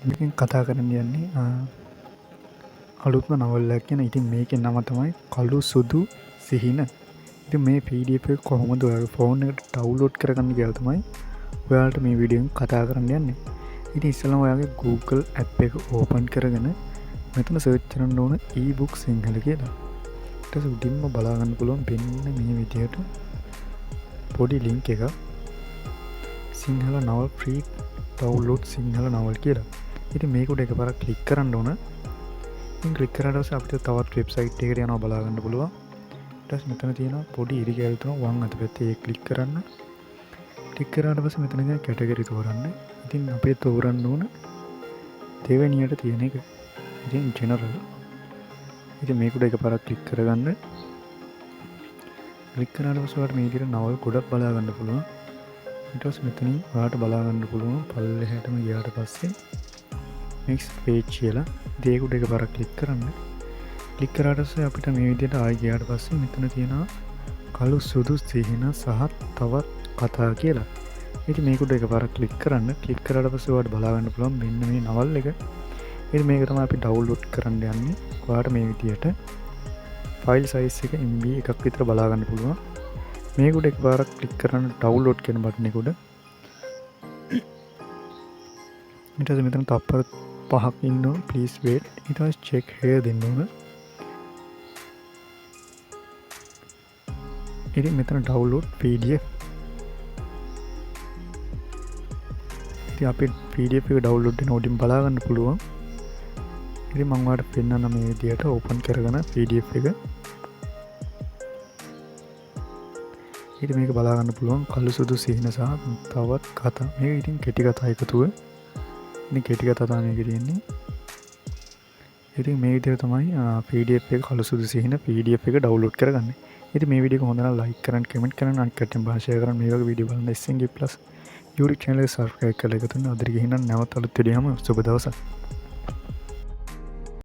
මේකෙන් කතා කරන්න යන්නේ අලුත්ම නවල් එකක් ගැන. ඉතින් මේකේ නම තමයි කළු සුදු සිහින. ඉතින් මේ PDF එක කොහොමද ඔයාගේ ෆෝන් එකට ඩවුන්ලෝඩ් කරගන්න කියලා තමයි ඔයාලට මේ වීඩියෝ එකෙන් කතා කරන්න යන්නේ. ඉතින් ඉස්සෙල්ලාම ඔයාගේ Google app එක ඕපන් කරගෙන මෙතන සර්ච් කරන්න ඕන e-book Sinhala කියලා. ඊට පස්සේ උඩින්ම බලා ගන්න පුළුවන් මෙන්න මේ විදිහට පොඩි ලින්ක් එකක්, සිංහල නවල් ෆ්‍රී ඩවුන්ලෝඩ් සිංහල නවල් කියලා. ඉතින් මේක උඩ එකපාරක් ක්ලික් කරන්න ඕන. ඉතින් ක්ලික් කරාට පස්සේ අපිට තවත් වෙබ්සයිට් එකකට යනවා බලා ගන්න පුළුවන්. ඊට පස්සේ මෙතන තියෙනවා පොඩි ඉරි කැලි තුනක් වම් අත පැත්තේ, ඒක ක්ලික් කරන්න. ක්ලික් කරාට පස්සේ මෙතන තියෙන කැටගරි තෝරන්න. ඉතින් අපිට තෝරන්න ඕන දෙවෙනියට තියෙන එක. ඉතින් ජෙනරල්. ඉතින් මේක උඩ එකපාරක් ක්ලික් කරගන්න. ක්ලික් කරාට පස්සේ ඔයාලට මේ විදිහට නවල් ගොඩක් බලා ගන්න පුළුවන්. ඊට පස්සේ මෙතනින් ඔයාලට බලා ගන්න පුළුවන් පල්ලෙහාටම ගියාට පස්සේ next page කියලා. ඉතින් ඒක උඩ එකපාරක් ක්ලික් කරන්න. ක්ලික් කරාට පස්සේ අපිට මේ විදිහට ආයෙ ගියාට පස්සේ මෙතන තියෙනවා කළු සුදු සිහින සහ තවත් කතා කියලා. ඉතින් මේක උඩ එකපාරක් ක්ලික් කරන්න. ක්ලික් කරාට පස්සේ ඔයාලට බලා ගන්න පුළුවන් මෙන්න මේ නවල් එක. ඉතින් මේක තමයි අපි ඩවුන්ලෝඩ් කරන්න යන්නේ. ඔයාලට මේ විදිහට ෆයිල් සයිස් එක MB එකක් විතර බලා ගන්න පුළුවන්. මේක උඩ එකපාරක් ක්ලික් කරන්න ඩවුන්ලෝඩ් කියන බටන් එක උඩ. ඊට පස්සේ මෙතන තප්පර 5ක් ඉන්න ඕන, ප්ලීස් වේට්. ඊට පස්සේ චෙක් here දෙන්න ඕන. ඉතින් මෙතන ඩවුන්ලෝඩ් PDF. ඉතින් අපි PDF එක ඩවුන්ලෝඩ් වෙන උඩින් බලා ගන්න පුළුවන්. ඉතින් මම ඔයාලට පෙන්නන්න මේ විදිහට ඕපන් කරගෙන PDF එක. ඉතින් මේක බලා ගන්න පුළුවන් කළු සුදු සිහින සහ තවත් කතා. මේක ඉතින් කෙටි කතා එකතුව. ඉතින් කෙටි කතා තමයි මේකේ තියෙන්නේ. ඉතින් මේ විදිහට තමයි PDF එක කළු සුදු සිහින PDF එක ඩවුන්ලෝඩ් කරගන්නේ. ඉතින් මේ වීඩියෝ එක හොඳ නම් ලයික් කරන්න, කමෙන්ට් කරන්න, අනිත් කට්ටියම ෂෙයා කරන්න. මේ වගේ වීඩියෝ බලන්න SNG Plus YouTube channel එක subscribe කරලා එකතු වෙන්න. අදට ගිහින් නම් නැවත අලුත් වීඩියෝ හැම සුබ දවසක්.